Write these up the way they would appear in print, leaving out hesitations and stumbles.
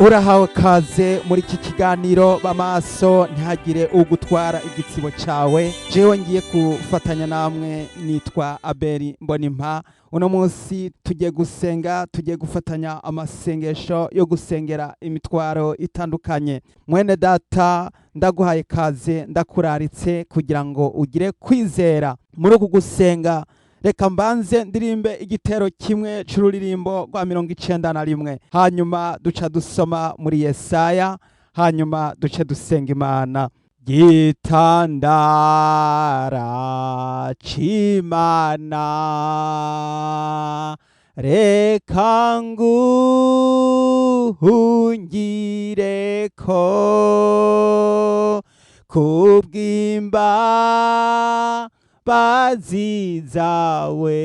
Urahawe kaze muri iki kiganiro b'amaso, ntihagire ugutwara igitsibo cyawe. Jewe ngiye gufatanya namwe nitwa Abeli Mbonimpa. Uno munsi tugiye gusenga, tugiye gufatanya amasengesho yo gusengera imitwaro itandukanye. Mwene data, ndaguhaye kaze, ndakuraritse kugira ngo ugire kwizera muri uku gusenga. Reka mbanze ndirimbe igitero kimwe c'ururirimbo rwa 91, hanyuma duca dusoma muri Yesaya, hanyuma duce dusenga Imana. Gitandara c'Imana, reka nguhungireko, kubw'imba bazi zawe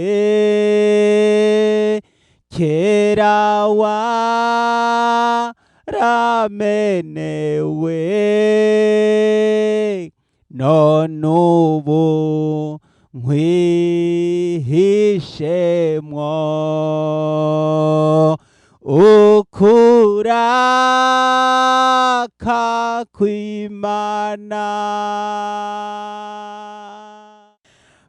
kera waramenewe, none ubu nkwihishemwo ukuraka kw'Imana.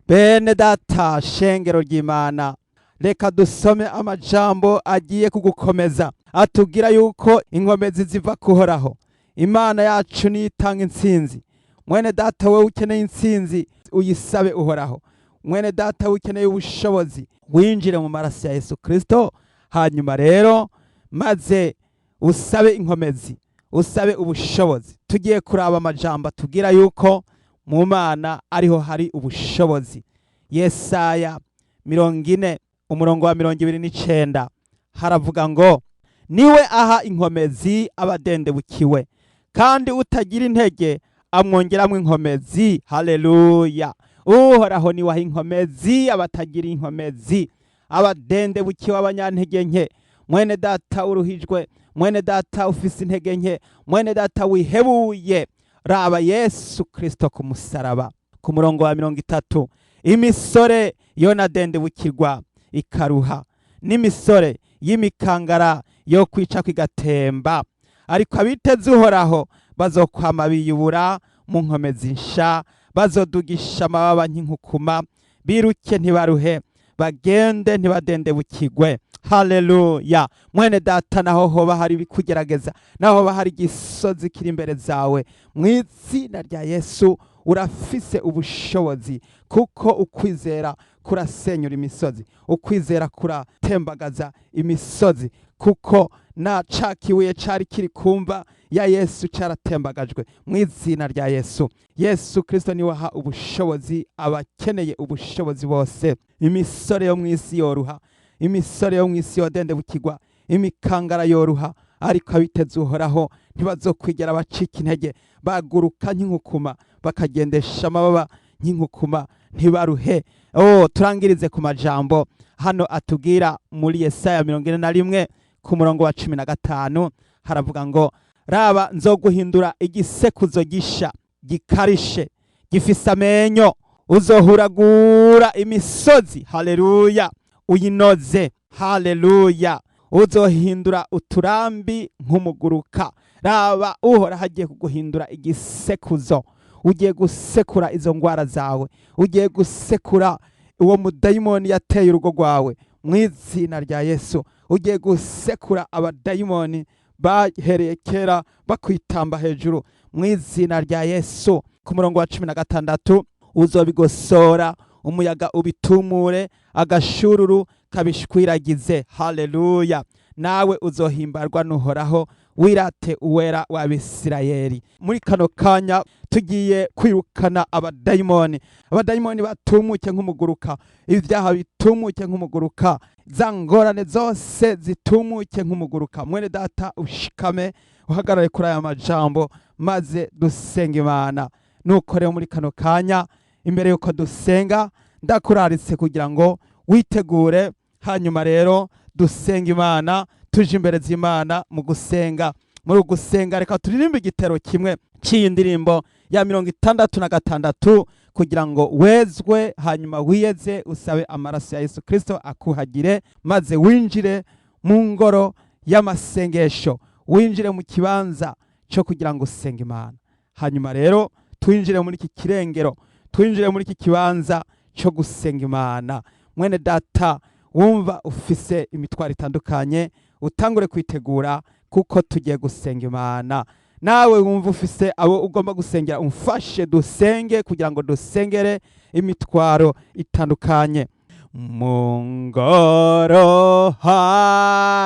Bene data, shengero ry'Imana, reka dusome amajambo agiye kugukomeza, atubwira yuko inkomezi ziva kuhoraho. Imana yacu niyo itanga intsinzi. Mwene data, wowe ukeneye intsinzi, uyisabe Uhoraho. Mwene data, wowe ukeneye ubushobozi, winjire mu maraso ya Yesu Kristo, hanyuma rero maze usabe inkomezi, usabe ubushobozi. Tugiye kuraba amajambo atubwira yuko mu Mana ariho hari ubushobozi. Yesaya 40, umurongo wa 29, haravuga ngo: "Niwe aha inkomezi abadendebukiwe, kandi utagira intege amwongeramwo inkomezi." Haleluya! Uhoraho niwe aha inkomezi abatagira inkomezi, abadendebukiwe, abanyantege nke. Mwene data uruhijwe, mwene data ufise intege nke, mwene data wihebuye, raba Yesu Kristo ku musaraba. Ku murongo wa 30: "Imisore yonadendebukirwa ikaruha, n'imisore y'imikangara yo kwica kwigatemba, ariko abiteze Uhoraho bazokwama biyubura mu nkomezi nsha, bazodugisha amababa nk'inkukuma, biruke ntibaruhe, bagende ntibadendebukirwe." Haleluya! Mwene data, naho hoba hari ibikugerageza, naho hoba hari igisozi kiri imbere zawe, mu izina rya Yesu urafise ubushobozi, kuko ukwizera kurasenyura imisozi, ukwizera kuratembagaza imisozi, kuko na ca kibuye cari kiri kumva ya Yesu caratembagajwe mu izina rya Yesu. Yesu Kristo niwe aha ubushobozi abakeneye ubushobozi bose. Imisore yo mu isi yoruha, imisore yo mu isi yodendebukirwa, imikangara yoruha, ariko abiteze Uhoraho ntibazokwigera bacika intege. Baguruka nk'inkukuma, bakagendesha amababa nk'inkukuma, ntibaruhe. Oh, turangirize ku majambo hano atubwira muri Yesaya 41, ku murongo wa 15, haravuga ngo: "Raba, nzoguhindura igisekuzo gisha gikarishe gifise amenyo, uzohuragura imisozi." Haleluya! Uyinoze. Haleluya! Uzohindura uturambi nk'umuguruka. Raba, Uhoraho agiye kuguhindura igisekuzo. Ugiye gusekura izo ngwara zawe, ugiye gusekura uwo mudayimoni yateye urugo rwawe mu izina rya Yesu. Ugiye gusekura abadayimoni bahereye kera bakwitamba hejuru mu izina rya Yesu. Ku murongo wa 16: "Uzobigosora, umuyaga ubitumure, agashururu kabishwiragize." Haleluya! Nawe uzohimbarwa n'Uhoraho, wirate Uwera w'Abisirayeli. Muri kano kanya tugiye kwirukana abadayimoni. Abadayimoni batumuke nk'umuguruka, ibyaha bitumuke nk'umuguruka, za ngorane zose zitumuke nk'umuguruka. Mwene data, ushikame, uhagarare kuri aya majambo, maze dusenga Imana. Nuko rero muri kano kanya, imbere yuko dusenga, ndakuraritse kugira ngo witegure, hanyuma rero dusenga Imana, tuje imbere z'Imana mu gusenga. Muri ugu gusenga, reka turirimbe igitero kimwe cy'iyi ndirimbo ya 66, kugira ngo wezwe, hanyuma wiyeze, usabe amaraso ya Yesu Kristo akuhagire, maze winjire mu ngoro y'amasengesho. Winjire mu kibanza cyo kugira ngo usenge Imana. Hanyuma rero twinjire muri iki kirengero, twinjire muri iki kibanza cyo gusenga Imana. Mwene data wumva ufise imitwaro itandukanye, utangure kwitegura kuko tugiye gusenga Imana. Nawe wumva ufise abo ugomba gusengera, umfashe dusenge kugira ngo dusengere imitwaro itandukanye. Mu ngoro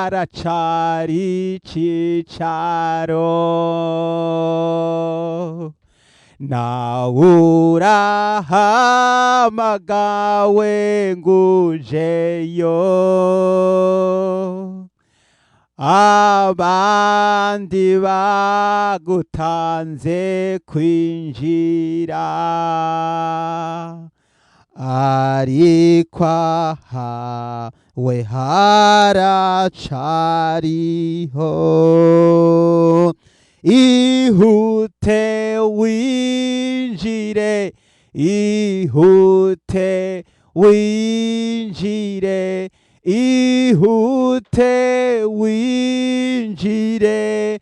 haracari icicaro, nawe urahamagawe ngujeyo. Abandi bagutanze kwinjira, ariko ahawe haracariho. Ihute winjire, ihute winjire, ihute winjire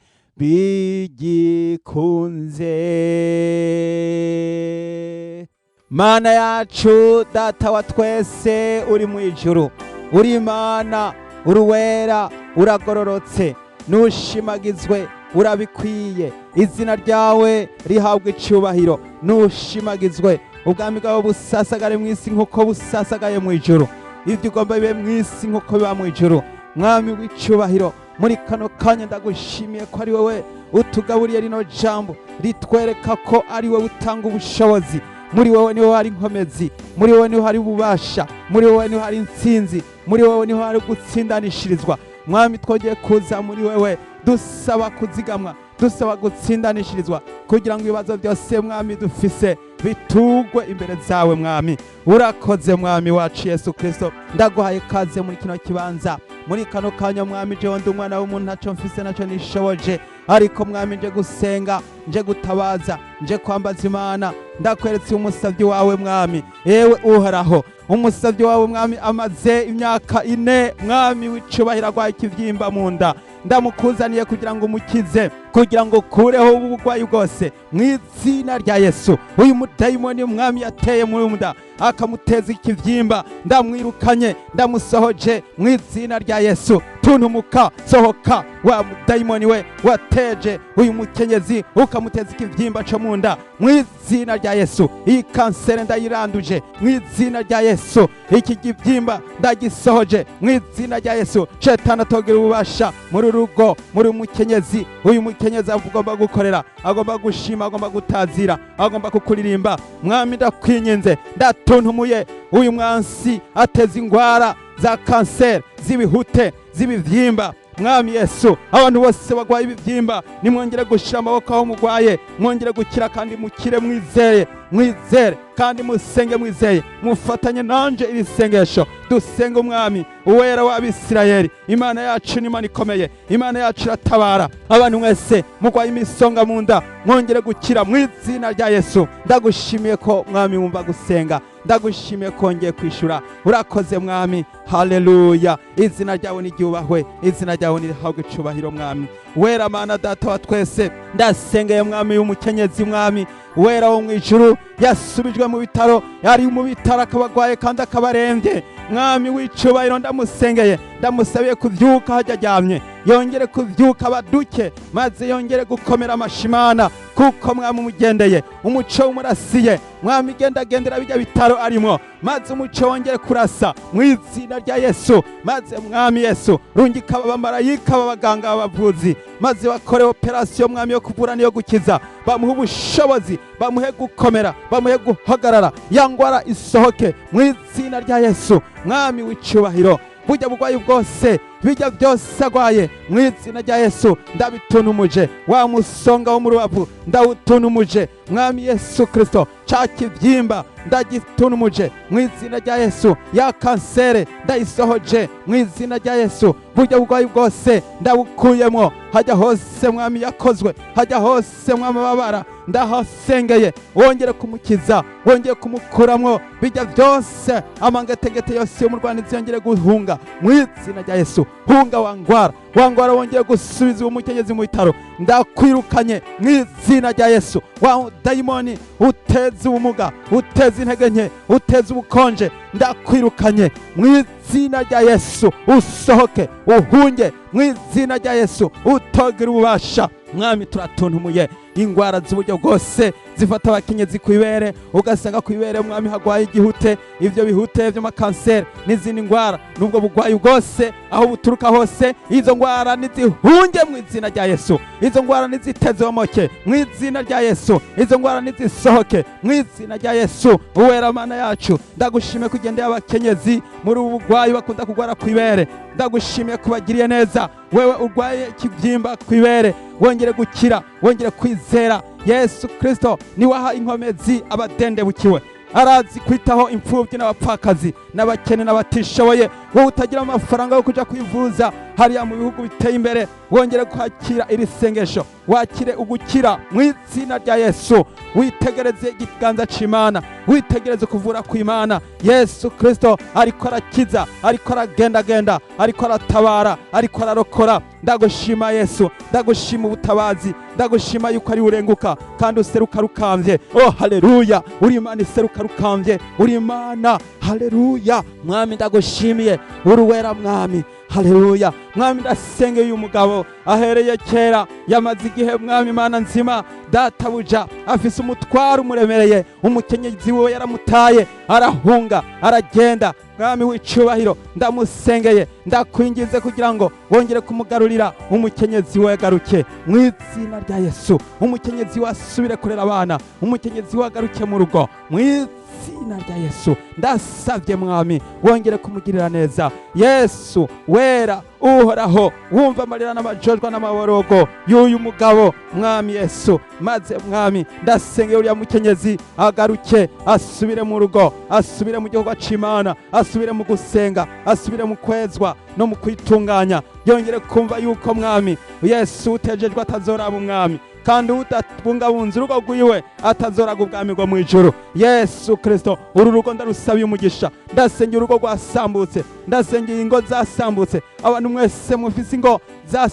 bigikunze. Mana yacu, Data wa twese uri mu ijuru, uri Imana, uri wera, uragororotse, nushimagizwe, urabikwiye. Izina ryawe rihabwa icyubahiro, nushimagizwe. Ubwami bwawe busasagare mu isi nk'uko busasagaye mu ijuru. Ibyo ugomba bibe mu isi nk'uko biba mu ijuru. Mwami w'icyubahiro, muri kano kanya ndagushimiye ko ari wowe utugaburiye rino jambo ritwereka ko ari wowe utanga ubushobozi. Muri wowe niho hari inkomezi, muri wowe niho hari ububasha, muri wowe niho hari intsinzi, muri wowe niho hari gutsindanishirizwa. Mwami, twongeye kuza muri wewe dusaba kuzigamwa, dusaba gutsindanishirizwa kugira ngo ibibazo byose, Mwami, dufise bitugwe imbere zawe. Mwami, urakoze. Mwami wacu Yesu Kristo, ndaguhaye ikaze muri kino kibanza, muri kano kanya. Mwami, jewe ndi umwana w'umuntu, ntaco mfise, naco nishoboje, ariko Mwami, nje gusenga, nje gutabaza, nje kwambaza Imana. Ndakweretse umusavyi wawe, Mwami, ewe Uhoraho. Umusavyi wawe, Mwami, amaze imyaka 4, Mwami w'icubahiro, agwaye ikivyimba mu nda. Ndamukuzaniye kugira ngo umukize, kugira ngo ukureho ubu burwayi bwose mu izina rya Yesu. Uyu mudayimoni, Mwami, yateye mu nda akamuteza ikivyimba, ndamwirukanye, ndamusohoje mu izina rya Yesu. Tuntumuka, sohoka wa mudayimoni we wateje uyu mukenyezi ukamuteza ikivyimba co mu nda. Mu izina rya Yesu, iyi kansere ndayiranduje mu izina rya Yesu. Iki kivyimba ndagisohoje mu izina rya Yesu. Shetani atogira ububasha muri rugo, muri mukenyezi. Uyu mukenyezi agomba gukorera, agomba gushima, agomba gutazira, agomba kukuririmba. Mwami, ndakwinginze, ndatuntumuye uyu mwansi ateza ingwara za kanseri, z'ibihute, z'ibivyimba. Mwami Yesu, abantu bose bagwaye ibibyimba, nimwongere gushira amaboko aho mugwaye, mwongere gukira kandi mukire. Mwizeye, mwizere kandi musenge mwizeye. Mufatanye nanje iri sengesho, dusenge Umwami, Uwera w'Abisirayeli. Imana yacu ni Imana ikomeye, Imana yacu iratabara. Abantu mwese mugwaye imisonga mu nda, mwongere gukira mu izina rya Yesu. Ndagushimiye ko, Mwami, wumva gusenga. Ndagushimiye ko wongeye kwishura. Urakoze, Mwami. Haleluya! Izina ryawe niryubahwe, izina ryawe nirihabwe icubahiro, Mwami wera, Mana Data wa twese. Ndasengeye, Mwami, w'umukenyezi, Mwami wera wo mu ijuru, yasubijwe mu bitaro, yari mu bitaro akaba agwaye kandi akaba arembye. Mwami w'icubahiro, ndamusengeye, ndamusabiye kuvyuka hajya aryamye, yongere kuvyuka abaduke, maze yongere gukomera amashimana, kuko Mwami umugendeye, umuco umurasiye. Mwami, gendagendera bijya bitaro arimwo, maze umuco wongere kurasa mu izina rya Yesu. Maze Mwami Yesu, rungika abamarayika b'abaganga, b'abavuzi, maze bakore operasiyo, Mwami, yo kuvura n'iyo gukiza. Bamuhe ubushobozi, bamuhe gukomera, bamuhe guhagarara, ya ngwara isohoke mu izina rya Yesu. Mwami w'icubahiro, burya burwayi bwose, bijya byose agwaye, mu izina rya Yesu ndabitunumuje. Wa musonga wo mu rubavu ndawutunumuje, Mwami Yesu Kristo. Ca kivyimba ndagitunumuje mu izina rya Yesu. Ya kansere ndayisohoje mu izina rya Yesu. Burya burwayi bwose ndabukuyemo. Hajya hose, Mwami, yakozwe, hajya hose, Mwami, ababara. Ndahasengeye, wongere kumukiza, wongere kumukuramwo bijya byose, amangetegete yose y'umurwanizi yongere guhunga mu izina rya Yesu. Hunga wangwara, wangwara, wongere gusubiza uwo mukenyezi mu bitaro, ndakwirukanye mu izina rya Yesu. Wa dayimoni uteza ubumuga, uteza intege nke, uteza ubukonje, ndakwirukanye mu izina rya Yesu. Usohoke uhunge mu izina rya Yesu, utogira ububasha. Mwami, turatuntumuye ingwara z'uburyo bwose zifata abakenyezi ku ibere, ugasanga ku ibere, mwami, hagwaye igihute, ivyo bihute vy'amakanseri n'izindi ngwara, n'ubwo bugwayi bwose aho buturuka hose, izo ngwara nizihunge mu izina rya Yesu. Izo ngwara nizitezomoke mu izina rya Yesu. Izo ngwara nizisohoke mu izina rya Yesu. Uwera Mana yacu, ndagushimiye kugendera abakenyezi muri ubu bugwayi bakunda kugwara ku ibere. Ndagushimiye kubagiriye neza. Wewe urwaye ikibyimba ku ibere, wongere gukira, wongere kwizera. Yesu Kristo niwe aha inkomezi abadendebukiwe, arazi kwitaho imfubyi n'abapfakazi n'abakene n'abatishoboye. Wowe utagira amafaranga yo kuja kwivuza hariya mu bihugu biteye imbere, wongere kwakira iri sengesho, wakire ugukira mu izina rya Yesu. Witegereze ikiganza c'Imana, witegereze kuvura kw'Imana. Yesu Kristo ariko arakiza, ariko aragendagenda, ariko aratabara, ariko ararokora. Ndagushima Yesu, ndagushima ubutabazi, ndagushima yuko ari urenguka kandi useruka rukamvye. Oh haleluya, uri Imana iseruka rukamvye, uri Imana. Haleluya Mwami, ndagushimiye, uri uwera Mwami. Haleluya Mwami, ndasengeye uyu mugabo ahereye kera, yamaze igihe, Mwami Imana nzima, databuja afise umutwaro umuremereye. Umukenyezi wiwe yaramutaye, arahunga, aragenda. Mwami w'icubahiro, ndamusengeye, ndakwingize kugira ngo wongere kumugarurira umukenyezi we, agaruke mu izina rya Yesu. Umukenyezi we asubire kurera abana, umukenyezi we agaruke mu rugo mu izina rya Yesu. Ndasabye Mwami, wongere kumugirira neza. Yesu wera Uhoraho, wumva amarira n'amajojwa n'amaborogo y'uyu mugabo, Mwami Yesu. Maze Mwami, ndasengeye uriya mukenyezi agaruke, asubire mu rugo, asubire mu gihugu c'Imana, asubire mu gusenga, asubire mu kwezwa no mu kwitunganya, yongere kumva yuko, Mwami Yesu, utejejwe atazoraba umwami, kandi utabungabunze urugo rwiwe atazoraga ubwami bwo mu ijuru. Yesu Kristo, uru rugo ndarusabiye umugisha. Ndasengera urugo rwasambutse, ndasengera ingo zasambutse. Abantu mwese mufise ingo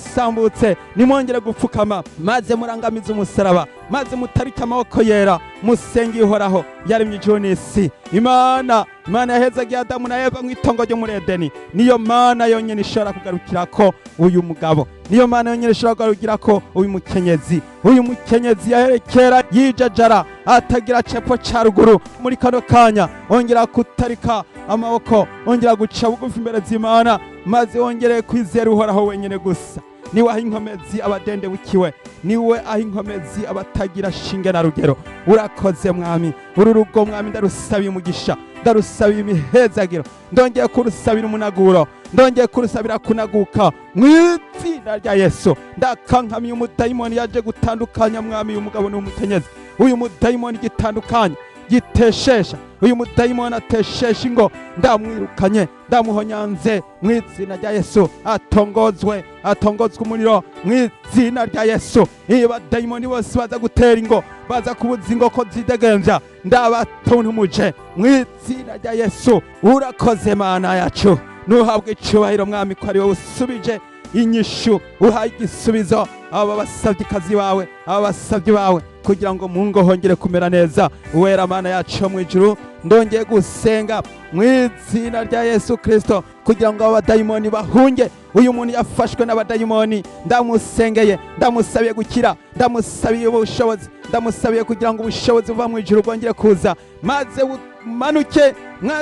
zasambutse, nimwongere gupfukama maze murangamize umusaraba, maze mutarike amaboko yera, musenge Ihoraho yaremye ijuru n'isi. Imana, Imana yahezagiye Adamu na Eva mu itongo ryo muri Edeni, niyo Mana yonyine ishobora kugarukirako uyu mugabo, niyo Mana yonyine ishobora kugarukirako uyu mukenyezi. Uyu mukenyezi yaherekera yijajara, atagira cepfo ca ruguru. Muri kano kanya ongera kutarika amaboko, ongera guca bugufi imbere z'Imana, maze wongere kwizera Uhoraho wenyine gusa. Niwe aha inkomezi abadendebukiwe, niwe aha inkomezi abatagira shinge na rugero. Urakoze Mwami. Uru rugo, Mwami, ndarusabiye umugisha, ndarusabiye imihezagiro, ndongeye kurusabira umunaguro, ndongeye kurusabira kunaguka mu izina rya Yesu. Ndakankamiye umudayimoni yaje gutandukanya, Mwami, uyu mugabo n'umukenyezi. Uyu mudayimoni gitandukanya, giteshesha, uyu mudayimoni ateshesha ingo, ndamwirukanye, ndamuhonyanze mu izina rya Yesu. Atongozwe, atongozwe umuriro mu izina rya Yesu. Iyo badayimoni bose baza gutera ingo, baza kubuza ingo ko zidegemvya, ndabatuntumuje mu izina rya Yesu. Urakoze Mana yacu, nuhabwe icubahiro Mwami, ko ari wowe usubije inyishu, uhaye igisubizo aba basavyikazi bawe, aba basavyi bawe, kugira ngo mu ngo hongere kumera neza. Uwera Mana yacu yo mu ijuru, ndongeye gusenga mu izina rya Yesu Kristo kugira ngo aba badayimoni bahunge. Uyu muntu yafashwe n'abadayimoni, ndamusengeye, ndamusabiye gukira, ndamusabiye ubushobozi, ndamusabiye kugira ngo ubushobozi buva mu ijuru bwongere kuza, maze bumanuke,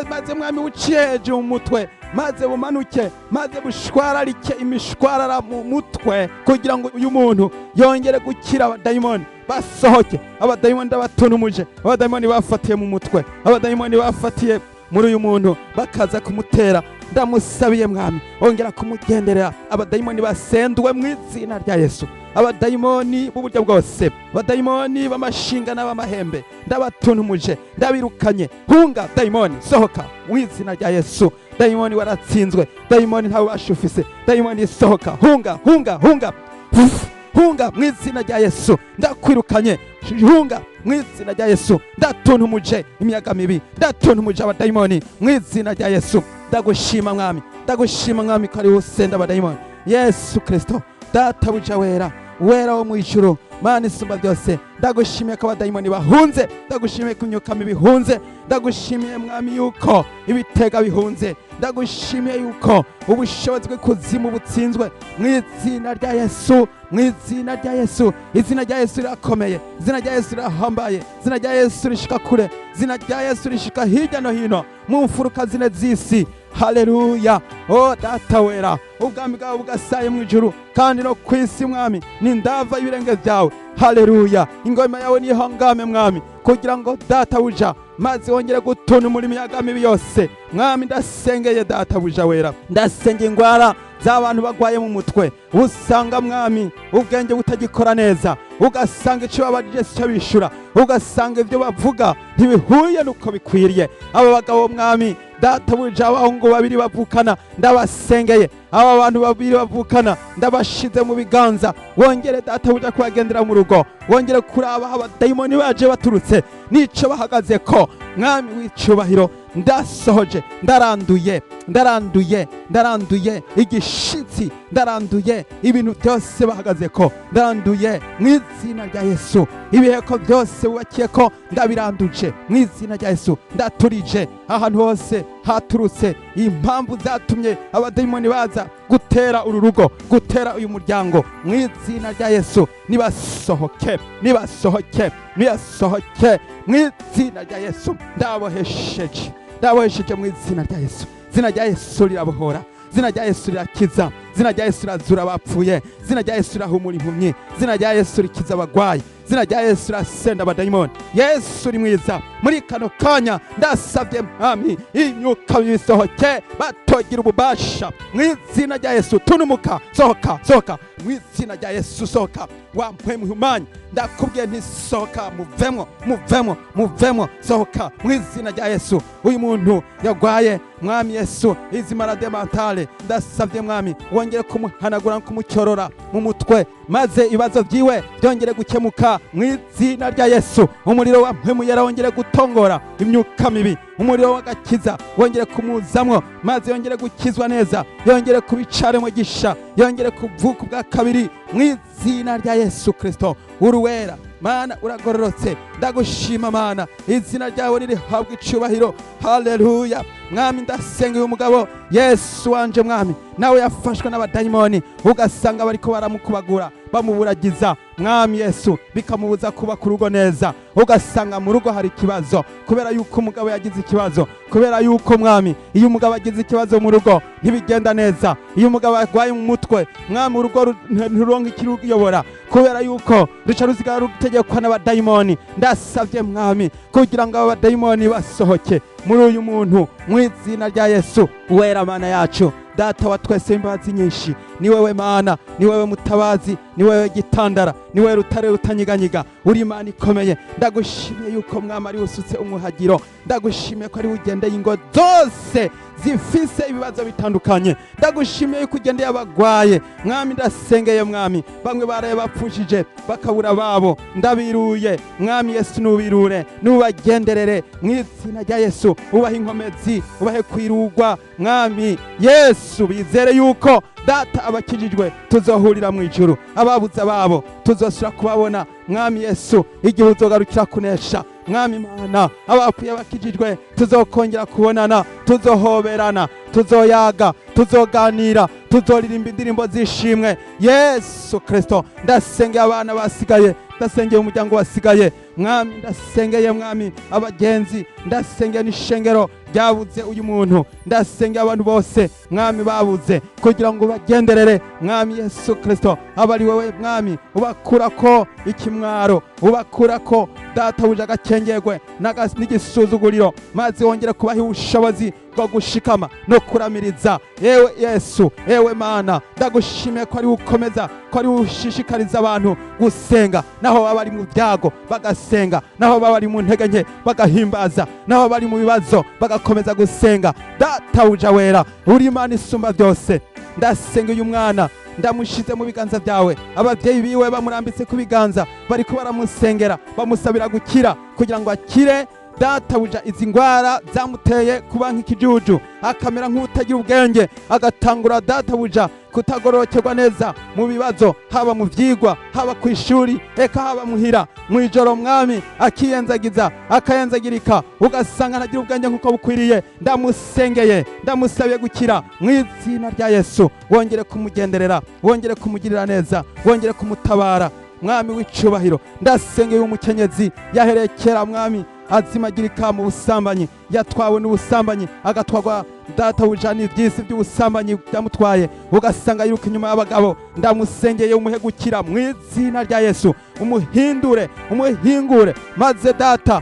maze Mwami buciye hejuru mu mutwe, maze bumanuke, maze bushwararike imishwarara mu mutwe, kugira ngo uyu muntu yongere gukira. Abadayimoni basohoke, abadayimoni ndabatunumuje, abadayimoni bafatiye mu mutwe, abadayimoni bafatiye muri uyu muntu bakaza kumutera, ndamusabiye Mwami, ongera kumugenderera. Abadayimoni basendwe mu izina rya Yesu. Abadayimoni b'uburyo bwose, abadayimoni b'amashinga n'ab'amahembe, ndabatuntumuje, ndabirukanye. Hunga dayimoni, sohoka mu izina rya Yesu. Dayimoni waratsinzwe, dayimoni nta bubasha ufise. Dayimoni sohoka, hunga, hunga, hunga. Uf, Hunga mu izina rya Yesu, ndakwirukanye. Hunga mu izina rya Yesu. Ndatuntumuje imiyaga mibi, ndatuntumuje abadayimoni mu izina rya Yesu. Ndagushima Mwami, ndagushima Mwami ko ari wowe usenda abadayimoni. Yesu Kristo, Databuja wera, wera wo mu ijuru, Mana isumba byose, ndagushimiye ko abadayimoni bahunze, ndagushimiye ko imyuka mibi ihunze, ndagushimiye Mwami yuko ibitega bihunze, ndagushimiye yuko ubushobozi bw'ikuzimu butsinzwe mu izina rya Yesu, mu izina rya Yesu. Izina rya Yesu rirakomeye, izina rya Yesu rirahambaye, izina rya Yesu rishika kure, izina rya Yesu rishika hirya no hino mu mfuruka zine z'isi. Haleluya! O Data wera, ubwami bwawe bugasaye mu ijuru kandi no ku isi, Mwami, ni ndava y'ibirenge byawe. Haleluya! Ingoma yawe nihangame, Mwami, kugira ngo Data buja maze wongere gutuntumura imiyaga mibi yose. Mwami, ndasengeye, Data buja wera, ndasengeye ingwara z'abantu bagwaye mu mutwe. Usanga, Mwami, ubwenge butagikora neza, ugasanga icyo babajije si cyo bishura, ugasanga ibyo bavuga ntibihuye n'uko bikwiriye. Aba bagabo, Mwami Databuja, abahungu babiri bavukana, ndabasengeye. Aba bantu babiri bavukana ndabashize mu biganza. Wongere, Databuja, kubagendera mu rugo, wongere kuraba aho abadayimoni baje baturutse n'ico bahagaze ko. Mwami w'icubahiro, ndasohoje, ndaranduye, ndaranduye, ndaranduye igishitsi, ndaranduye ibintu byose bahagaze ko, ndaranduye mu izina rya Yesu. Ibiheko byose bubakiye ko ndabiranduje mu izina rya Yesu. Ndaturije ahantu hose haturutse impamvu zatumye abadayimoni baza gutera uru rugo, gutera uyu muryango. Mu izina rya Yesu, nibasohoke, nibasohoke, nibasohoke mu izina rya Yesu. Ndabohesheje, ndabohesheje mu izina rya Yesu. Izina rya Yesu rirabohora, izina rya Yesu rirakiza, izina rya Yesu rirazura abapfuye, izina rya Yesu rirahumura impumyi, izina rya Yesu rikiza abagwayi, izina rya Yesu rirasenda abadayimoni. Yesu uri mwiza. Muri kano kanya ndasabye, Mwami, imyuka bisohoke, batogira ububasha mu izina rya Yesu. Tunumuka, sohoka, sohoka mu izina rya Yesu. Sohoka wa mpwemu ihumanya, ndakubwiye nti sohoka, muvemwo, muvemwo, muvemwo, sohoka mu izina rya Yesu. Uyu muntu yagwaye, Mwami Yesu, izi maladies mentales, ndasabye, Mwami, wongere kumuhanagura, kumucyorora mu mutwe, maze ibibazo byiwe byongere gukemuka mu izina rya Yesu. Umuriro wa Mpwemu Yera wongere gutongora imyuka mibi, umuriro w'agakiza wongere kumuzamwo, maze yongere gukizwa neza, yongere kubicaremo gisha, yongere kuvuka ubwa kabiri mu izina rya Yesu Kristo. Uruwera Mana, uragororotse. Ndagushima Mana, izina ryawe nirihabwa icubahiro. Haleluya! Mwami, ndasenga uyu mugabo, Yesu wanje, Mwami, nawe yafashwe n'abadayimoni, ugasanga bariko baramukubagura, bamuburagiza, Mwami Yesu, bikamubuza kuba ku rugo neza. Ugasanga mu rugo hari ikibazo kubera yuko umugabo yagize ikibazo, kubera yuko, Mwami, iyo umugabo agize ikibazo mu rugo ntibigenda neza. Iyo umugabo arwaye mu mutwe, Mwami, urugo ntiruronka ikiruyobora, kubera yuko ruca rusigara rutegekwa n'abadayimoni. Ndasabye, Mwami, kugira ngo abo badayimoni basohoke muri uyu muntu mu izina rya Yesu. Wera Mana yacu, Data wa twese w'imbabazi nyinshi, ni wewe Mana, ni wewe mutabazi, ni wewe gitandara, ni wewe rutare rutanyiganyiga, uri Imana ikomeye. Ndagushimiye yuko, Mwami, ari usutse umuhagiro. Ndagushimiye ko ari ugendeye ingo zose zifise ibibazo bitandukanye. Ndagushimiye yuko ugendeye abagwaye. Mwami, ndasengeye, Mwami, bamwe baraye bapfushije bakabura babo, ndabiruye. Mwami Yesu, nubirure, nubagenderere mu izina rya Yesu. Ubahe inkomezi, ubahe kwirugwa, Mwami Yesu, bizere yuko, Data, abakijijwe tuzohurira mu ijuru, ababuze ababo tuzosubira kubabona, Mwami Yesu, igihe uzogarukira kunesha. Mwami Mana, abapfuye bakijijwe tuzokongera kubonana, tuzohoberana, tuzoyaga, tuzoganira, tuzoririmba indirimbo z'ishimwe. Yesu Kristo, ndasengeye abana basigaye, ndasengeye umuryango wasigaye, Mwami, ndasengeye, Mwami, abagenzi, ndasengeye n'ishengero ryabuze uyu muntu, ndasengeye abantu bose, Mwami, babuze, kugira ngo bagenderere. Mwami Yesu Kristo, aba ari wowe, Mwami, ubakurako ikimwaro, ubakurako, Databuja, agakengerwe n'igisuzuguriro, maze wongere kubaha ubushobozi bwo gushikama no kuramiriza. Yewe Yesu, yewe Mana, ndagushimiye ko ari ukomeza, ko ari ushishikariza abantu gusenga, naho baba bari mu byago bagasenga, naho baba bari mu ntege nke bagahimbaza, naho bari mu bibazo bagakomeza gusenga. Databuja wera, uri Imana isumba byose. Ndasenga uyu mwana. Ndamushize mu biganza byawe. Ababyeyi biwe bamurambitse ku biganza, bariko baramusengera, bamusabira gukira kugira ngo akire databuja izi ngwara zamuteye kuba nk'ikijuju, akamera nk'utagira ubwenge, agatangura databuja kutagororokerwa neza mu bibazo, haba mu vyigwa, haba ku ishuri, eka haba muhira. Mw'ijoro, mwami, akiyenzagiza, akayenzagirika, ugasanga ntagira ubwenge nk'uko bukwiriye. Ndamusengeye, ndamusabiye gukira mu izina rya Yesu. Wongere kumugenderera, wongere kumugirira neza, wongere kumutabara, mwami w'icubahiro. Ndasengeye umukenyezi yaherekera, mwami, azimagirika mu busambanyi, yatwawe n'ubusambanyi, agatwarwa databuja n'ibyisi by'ubusambanyi byamutwaye, ugasanga yiruka inyuma y'abagabo. Ndamusengeye, umuhe gukira mu izina rya Yesu. Umuhindure, umuhingure, maze data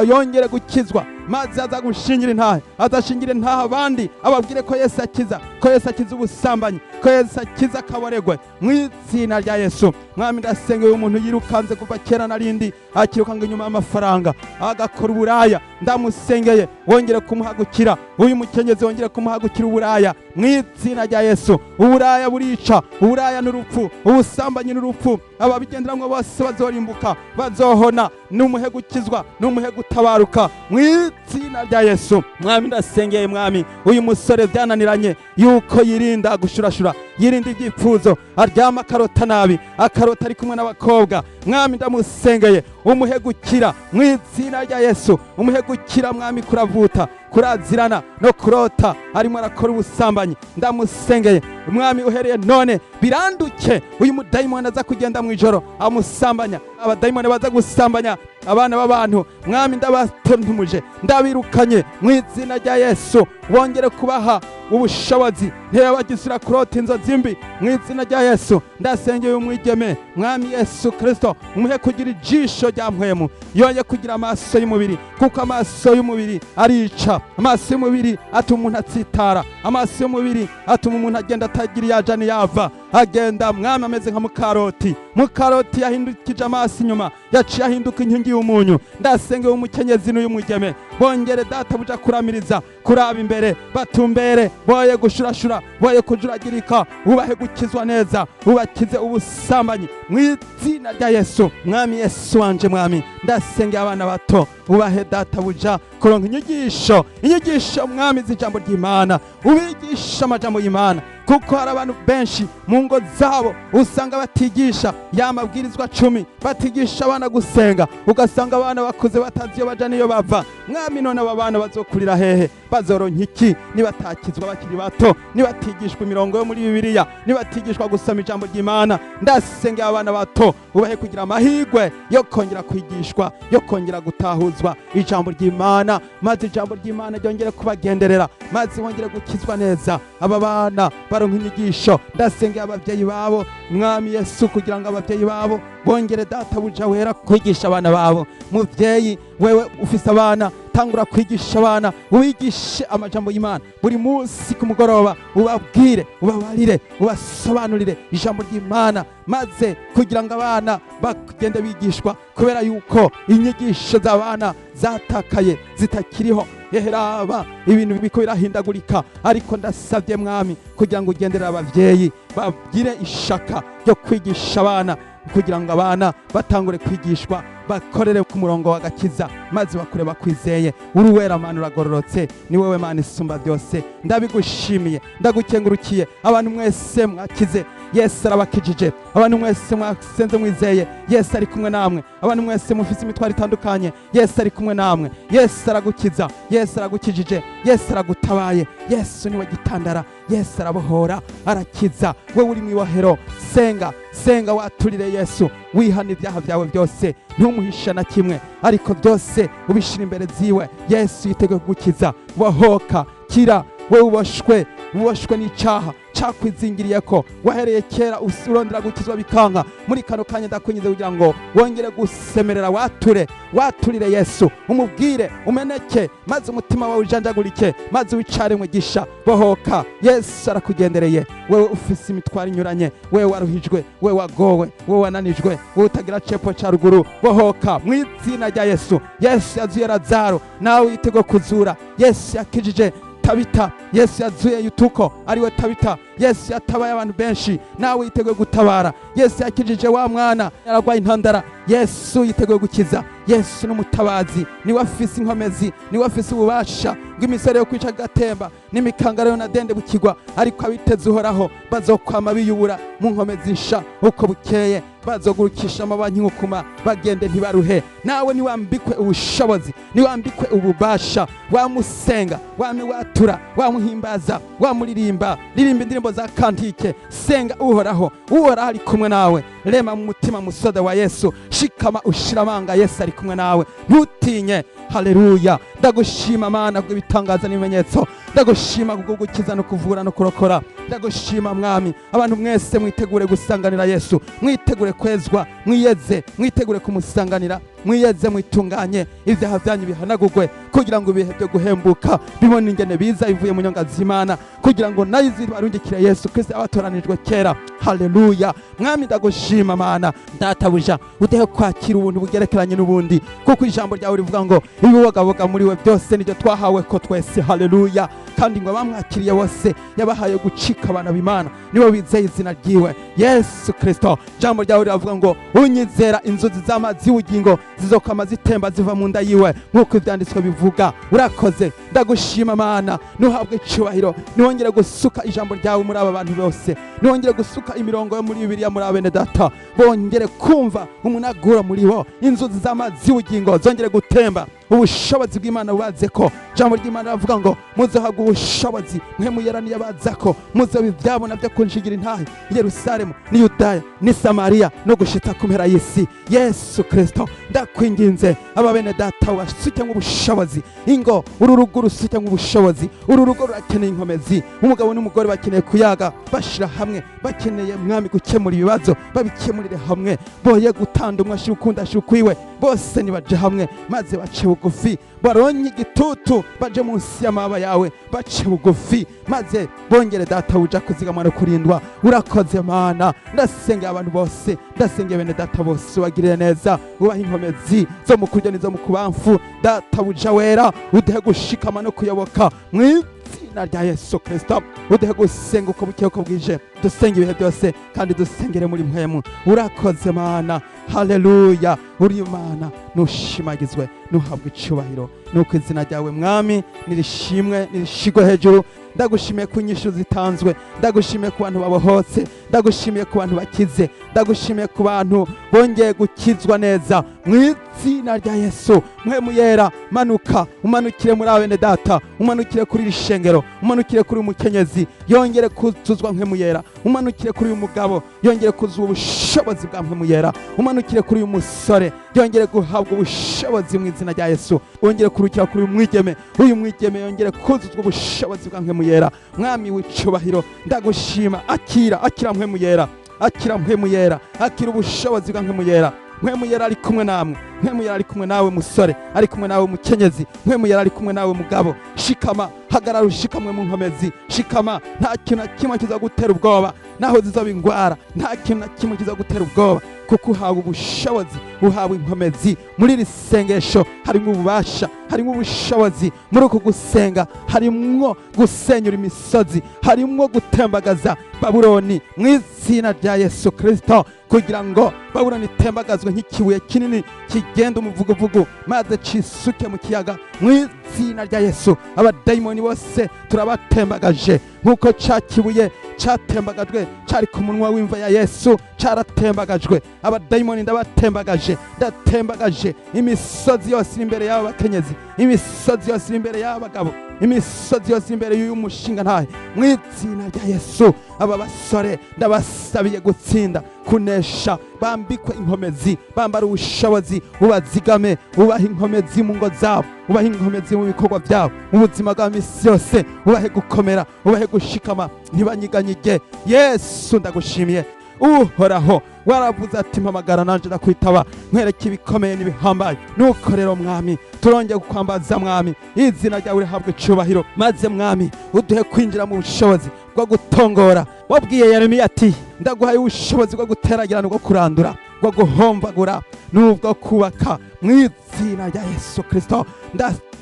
yongere gukizwa, maze aza gushingira intahe, azashingira intahe abandi, ababwire ko Yesu akiza, ko Yesu akiza ubusambanyi, ko Yesu akiza akaboregwe, mu izina rya Yesu. Mwami, ndasengeye umuntu yirukanze kuva kera narindi, akirukanga inyuma y'amafaranga, agakora uburaya. Ndamusengeye, wongere kumuhagukira. Uyu mukenyezi, wongere kumuhagukira uburaya mu izina rya Yesu. Uburaya burica, uburaya n'urupfu, ubusambanyi n'urupfu. Ababigenderamwo bose bazorimbuka, bazohona. Numuhe gukizwa, numuhe gutabaruka mu izina rya Yesu. Mwami, ndasengeye, mwami, uyu musore byananiranye yuko yirinda gushurashura, yirinda ibyifuzo, aryama akarota nabi, akarota ari kumwe n'abakobwa. Mwami, ndamusengeye, umuhe gukira mu izina rya Yesu. Umuhe gukira, mwami, kuravuta, kurazirana no kurota arimo arakora ubusambanyi. Ndamusengeye, mwami, uhereye none biranduke. Uyu mudayimoni aza kugenda mu ijoro amusambanya, abadayimoni baza gusambanya abana b'abantu, mwami, ndabatontumuje, ndabirukanye mu izina rya Yesu. Wongere kubaha ubushobozi, ntibagisura kurota inzozi mbi mu izina rya Yesu. Ndasengeye umwigeme, mwami Yesu Kristo, umuhe kugira ijisho rya mpwemu, yongeye kugira amaso y'umubiri, kuko amaso y'umubiri arica. Amaso y'umubiri atuma umuntu atsitara, amaso y'umubiri atuma umuntu agenda atagira iyo aja n'iyava, agenda, mwami, ameze nka mukaroti. Mukaroti yahindukije amaso inyuma, yaciye ahinduka inkingi y'umunyu. Ndasengeye umukenyezi n'uyu mwigeme, bongere databuja kuramiriza, kuraba imbere, batumbere, boye gushurashura, boye kujuragirika. Ubahe gukizwa neza, ubakize ubusambanyi mu izina rya Yesu. Mwami Yesu wanje, mwami, ndasengeye abana bato, ubahe databuja kuronka inyigisho, inyigisho, mwami, z'ijambo ry'Imana. Ubigisha amajambo y'Imana, kuko hari abantu benshi mu ngo zabo usanga batigisha ya mabwirizwa 10, batigisha abana gusenga, ugasanga abana bakuze batazi iyo baja n'iyo bava. Mwami, none aba bana bazokurira hehe? Bazoronka iki nibatakizwa bakiri bato, nibatigishwa imirongo yo muri Bibiliya, nibatigishwa gusoma ijambo ry'Imana? Ndasengeye abana bato, ubahe kugira amahirwe yo kongera kwigishwa, yo kongera gutahuzwa ijambo ry'Imana, maze ijambo ry'Imana ryongere kubagenderera, maze bongere gukizwa neza. Aba bana baronka inyigisho. Ndasengeye ababyeyi babo, mwami Yesu, kugira ngo ababyeyi babo bongere databuja wera kwigisha abana babo. Muvyeyi, wewe ufise abana, tangura kwigisha abana, ubigishe amajambo y'Imana buri munsi ku mugoroba, ubabwire, ubabarire, ubasobanurire ijambo ry'Imana, maze kugira ngo abana bagende bigishwa, kubera yuko inyigisho z'abana zatakaye, zitakiriho. Eheraba ibintu biko birahindagurika. Ariko ndasabye, mwami, kugira ngo ugendere abavyeyi, bagire ishaka ryo kwigisha abana, kugira ngo abana batangure kwigishwa, bakorere ku murongo w'agakiza, maze bakure bakwizeye. Uri uwera, Mana, uragororotse, ni wowe Mana isumba byose. Ndabigushimiye, ndagukengurukiye. Abantu mwese mwakize, Yesu arabakijije. Abantu mwese mwasenze mwizeye, Yesu ari kumwe namwe. Abantu mwese mufise imitwaro itandukanye, Yesu ari kumwe namwe. Yesu aragukiza, Yesu aragukijije, Yesu aragutabaye. Yesu niwe gitandara, Yesu arabohora, arakiza. Wewe uri mu ibohero, senga, senga, waturire Yesu, wihana ibyaha byawe byose, ntumuhisha na kimwe, ariko byose ubishira imbere ziwe. Yesu yiteguye kugukiza. Bohoka, kira. Wewe uboshwe, uboshwe n'icaha cakwizingiriyeko, wahereye kera urondera gukizwa bikanka, muri kano kanya ndakwingize kugira ngo wongere gusemerera, wature, waturire Yesu, umubwire, umeneke, maze umutima wawe ujanjagurike, maze wicare mwigisha. Bohoka, Yesu arakugendereye. Wewe ufise imitwaro inyuranye, wewe waruhijwe, wewe wagowe, wewe wananijwe, wewe utagira cepfo ca ruguru, bohoka mu izina rya Yesu. Yesu yazuye Lazaro, nawe yitego kuzura. Yesu yakijije Tabita. Yesu yazuye Yutuko ariwe Tabita. Yesu yatabaye abantu benshi, nawe yiteguye gutabara. Yesu yakijije wa mwana yaragwaye intandara. Yesu yiteguye gukiza. Yesu n'umutabazi, niwe afise inkomezi, niwe afise ububasha bw'imisore yo kwica agatemba n'imikangara yo nadende bukigwa. Ariko abiteze Uhoraho bazokwama biyubura mu nkomezi nsha, uko bukeye bazogurukisha amabanki nk'ukuma, bagende ntibaruhe. Nawe niwambikwe ubushobozi, niwambikwe ububasha, wamusenga, wame watura, wamuhimbaza, wamuririmba, ririmba indirimbo za cantiques, senga Uhoraho. Uhoraho ari kumwe nawe. Rema mu mutima, musoda wa Yesu, shikama ushira amanga, Yesu ari kumwe nawe, ntutinye. Haleluya! Ndagushima Mana kubw'ibitangaza n'ibimenyetso. Ndagushima kubwo gukiza no kuvura no kurokora. Ndagushima Mwami. Abantu mwese mwitegure gusanganira Yesu, mwitegure kwezwa, mwiyeze, mwitegure kumusanganira, mwiyeze, mwitunganye, ibyaha byanyu bihanagurwe, kugira ngo ibihe byo guhembuka bibone ingene biza bivuye mu nyonga z'Imana, kugira ngo nayo izibarungikire Yesu Kristo abatoranijwe kera. Haleluya! Mwami, ndagushima Mana. Databuja, udehe kwakira ubuntu bugerekeranye n'ubundi, kuko ijambo ryawe rivuga ngo ibibogaboga muri we byose nibyo twahawe ko twese. Haleluya! Kandi ngo abamwakiriye bose yabahaye gucika abana b'Imana, nibo bizeye izina ryiwe Yesu Kristo. Ijambo ryawe riravuga ngo unyizera, inzuzi z'amazi y'ubugingo zizokama zitemba ziva mu nda yiwe, nk'uko ibyanditswe bivuga. Urakoze, ndagushima Mana, nuhabwe icyubahiro. Niwongere gusuka ijambo ryawe muri aba bantu bose, niwongere gusuka imirongo yo muri Bibiliya muri bene data, bongere kumva umunagura muri bo, inzuzi z'amazi y'ubugingo zongere gutemba, ubushobozi bw'Imana bubaze ko. Ijambo ry'Imana ravuga ngo muzohabwa ubushobozi mwe muyeraniye baza ko muzoba ibyabona byo kunshigira intahe i Yerusalemu ni Yudaya ni Samariya no gushitsa ku mpera y'isi. Yesu Kristo, ndakwinginze, aba bene data ubasuke nk'ubushobozi, ingo uru rugo rusuke nk'ubushobozi. Uru rugo rurakeneye inkomezi. Umugabo n'umugore bakeneye kuyaga bashira hamwe, bakeneye Mwami gukemura ibibazo, babikemurire hamwe, boye gutanda umwe ashira ukundi ashira ukwiwe. Bose nibaje hamwe maze bace bugufi, baronye igitutu, baje munsi y'amababa yawe, bace bugufi maze bongere databuja kuzigamwa no kurindwa. Urakoze Mana. Ndasengera abantu bose, ndasengera bene data bose, ubagirire neza, ubahe inkomezi zo mu kurya n'izo mu kubamfu. Databuja wera, uduhe gushikama no kuyoboka mu izina rya Yesu Kristo. Uduhe gusenga uko bukeye uko bwije, dusenge ibihe byose kandi dusengere muri mpwemu. Urakoze Mana. Haleluya! Uri Imana, nushimagizwe, nuhabwe icyubahiro. Nuko izina ryawe Mwami nirishimwe, nirishigwe hejuru. Ndagushimiye ku nyishu zitanzwe, ndagushimiye ku bantu babohotse, ndagushimiye ku bantu bakize, ndagushimiye ku bantu bongeye gukizwa neza mu izina rya Yesu. Mpwemu Yera, manuka, umanukire muri bene data, umanukire kuri iri shengero, umanukire kuri uyu mukenyezi yongere kuzuzwa Mpwemu Yera, umanukire kuri uyu mugabo yongere kuzuzwa ubushobozi bwa Mpwemu Yera, umanukire kuri uyu musore yongere guhabwa ubushobozi mu izina rya Yesu, wongere kurukira kuri uyu mwigeme, uyu mwigeme yongere kuzuzwa ubushobozi bwa Mpwemu Yera. Mwami w'icubahiro, ndagushima. Akira, akira Mpwemu Yera, akira Mpwemu Yera, akira ubushobozi bwa Mpwemu Yera. Mpwemu Yera ari kumwe namwe. Mpwemu Yera ari kumwe nawe musore, ari kumwe nawe mukenyezi. Mpwemu Yera ari kumwe nawe mugabo. Shikama, hagarara ushikamwe mu nkomezi, shikama. Nta kintu na kimwe kizagutera ubwoba, naho zizoba ingwara, nta kintu na kimwe kizagutera ubwoba, kuko uhawe ubushobozi, uhawe inkomezi. Muri iri sengesho harimo ububasha, harimo ubushobozi. Muri uku gusenga harimwo gusenyura imisozi, harimwo gutembagaza Babuloni mu izina rya Yesu Kristo, kugira ngo Babuloni itembagazwe nk'ikibuye kinini kigenda umuvuguvugu maze cisuke mu kiyaga mu izina rya Yesu. Abadayimoni bose turabatembagaje nk'uko ca kibuye catembagajwe cari ku munwa w'imva ya Yesu caratembagajwe. Abadayimoni ndabatembagaje, ndatembagaje imisozi yose iri imbere y'aba bakenyezi, imisozi yose iri imbere y'aba bagabo, imisozi yose iri imbere y'uyu mushinga ntahe mu izina rya Yesu. Aba basore ndabasabiye gutsinda, kunesha, bambikwe inkomezi, bambara ubushobozi, ubazigame, ubahe inkomezi mu ngo zabo, ubahe inkomezi mu bikorwa byabo, mu buzima bwa misi yose, ubahe gukomera, ubahe gushikama, ntibanyiganyige. Yesu, ndagushimiye. Uhoraho, waravuze ati: "Mpamagara nanje ndakwitaba, nkwereke ibikomeye n'ibihambaye." Nuko rero Mwami, turongeye kukwambaza. Mwami, izina ryawe rihabwe icubahiro, maze Mwami uduhe kwinjira mu bushobozi bwo gutongora. Wabwiye Yeremiya ati: "Ndaguhaye ubushobozi bwo guteragira n'ubwo kurandura, bwo guhombagura n'ubwo kubaka." Mu izina rya Yesu Kristo.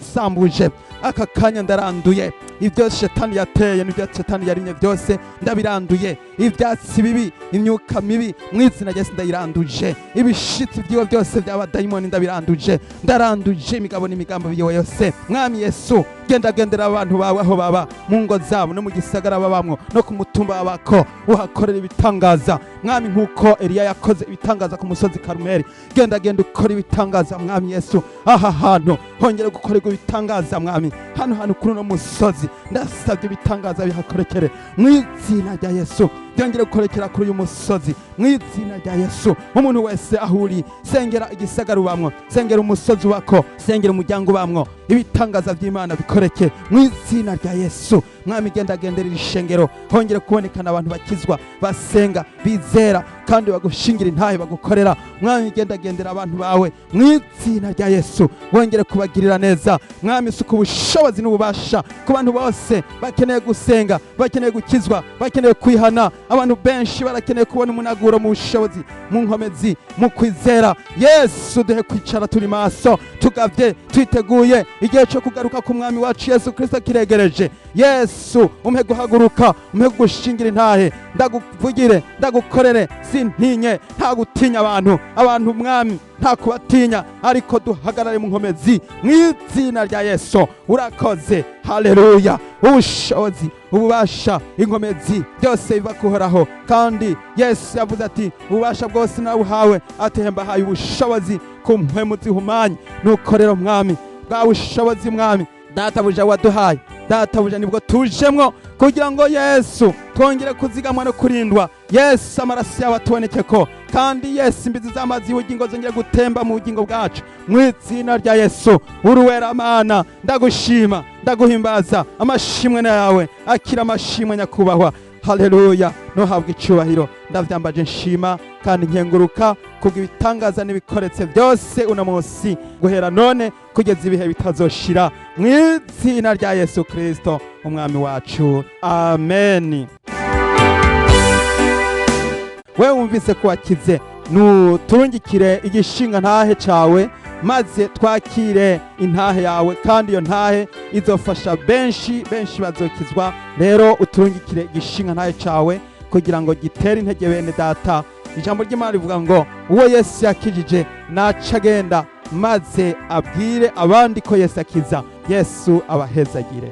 Ndabisambuje aka kanya, ndaranduye ibyo shetani yateye n'ibyo shetani yarimye byose, ndabiranduye. Ibyatsi bibi, imyuka mibi, mu izina rya Yesu ndayiranduje. Ibishitsi byiwe byose by'abadayimoni ndabiranduje. Ndaranduje imigabo n'imigambi yiwe yose. Mwami Yesu, genda gendera abantu bawe aho baba, mu ngo zabo no mu gisagara babamwo no ku mutumba babako, uhakorera ibitangaza Mwami, nk'uko Eliya yakoze ibitangaza ku musozi Karumeli. Genda genda ukora ibitangaza Mwami Yesu, aha hantu hongere gukorerwa ibitangaza Mwami. Hano hantu kuri uno musozi ndasabye ibitangaza bihakorekere mu izina rya Yesu. Byongere gukorekera kuri uyu musozi mu izina rya Yesu. Umuntu wese aho uri, sengera igisagara ubamwo, sengera umusozi ubako, sengera umuryango ubamwo, ibitangaza by'Imana bikoreke mu izina rya Yesu. Mwami, genda gendera iri shengero, hongere kubonekana abantu bakizwa, basenga, bizera kandi bagushingira intahe, bagukorera. Mwami, genda gendera abantu bawe mu izina rya Yesu, wongere kubagirira neza. Mwami, suka ubushobozi n'ububasha ku bantu bose bakeneye gusenga, bakeneye gukizwa, bakeneye kwihana. Abantu benshi barakeneye kubona umunaguro mu bushobozi, mu nkomezi, mu kwizera. Yesu, duhe kwicara turi maso, tugavye, twiteguye. Igihe cyo kugaruka ku Mwami wacu Yesu Kristo kiregereje. Yesu, umpe guhaguruka, umpe gushingira intahe, ndaguvugire, ndagukorere, sintinye. Nta gutinya abantu, abantu Mwami nta kubatinya, ariko duhagarare mu nkomezi mu izina rya Yesu. Urakoze, haleluya. Ubushobozi, ububasha, inkomezi byose biva kuhoraho. Kandi Yesu yavuze ati: "Ububasha bwose nabuhawe." Ati: "Mbahaye ubushobozi ku mpwemu zihumanye." Nuko rero Mwami, bwa bushobozi Mwami Databuja waduhaye, Databuja, nibwo tujemwo kugira ngo Yesu twongere kuzigamwa no kurindwa. Yesu, amaraso yawe atuboneke ko, kandi Yesu, imbizi z'amazi y'ubugingo zongere gutemba mu bugingo bwacu mu izina rya Yesu. Uruwera Mana, ndagushima, ndaguhimbaza. Amashimwe na yawe, akira amashimwe nyakubahwa. Haleluya, nuhabwa icyubahiro. Ndavyambaje nshima kandi nkenguruka kubw'ibitangaza n'ibikoretse byose uno munsi, guhera none kugeza ibihe bitazoshira, mu izina rya Yesu Kristo Umwami wacu, amen. Wewe wumvise ko wakize, nuturungikire igishinga ntahe cawe maze twakire intahe yawe, kandi iyo ntahe izofasha benshi, benshi bazokizwa. Rero uturungikire igishinga ntahe cawe kugira ngo gitere intege bene data. Ijambo ry'Imana rivuga ngo uwo Yesu yakijije naca agenda maze abwire abandi ko Yesu akiza. Yesu abahezagire.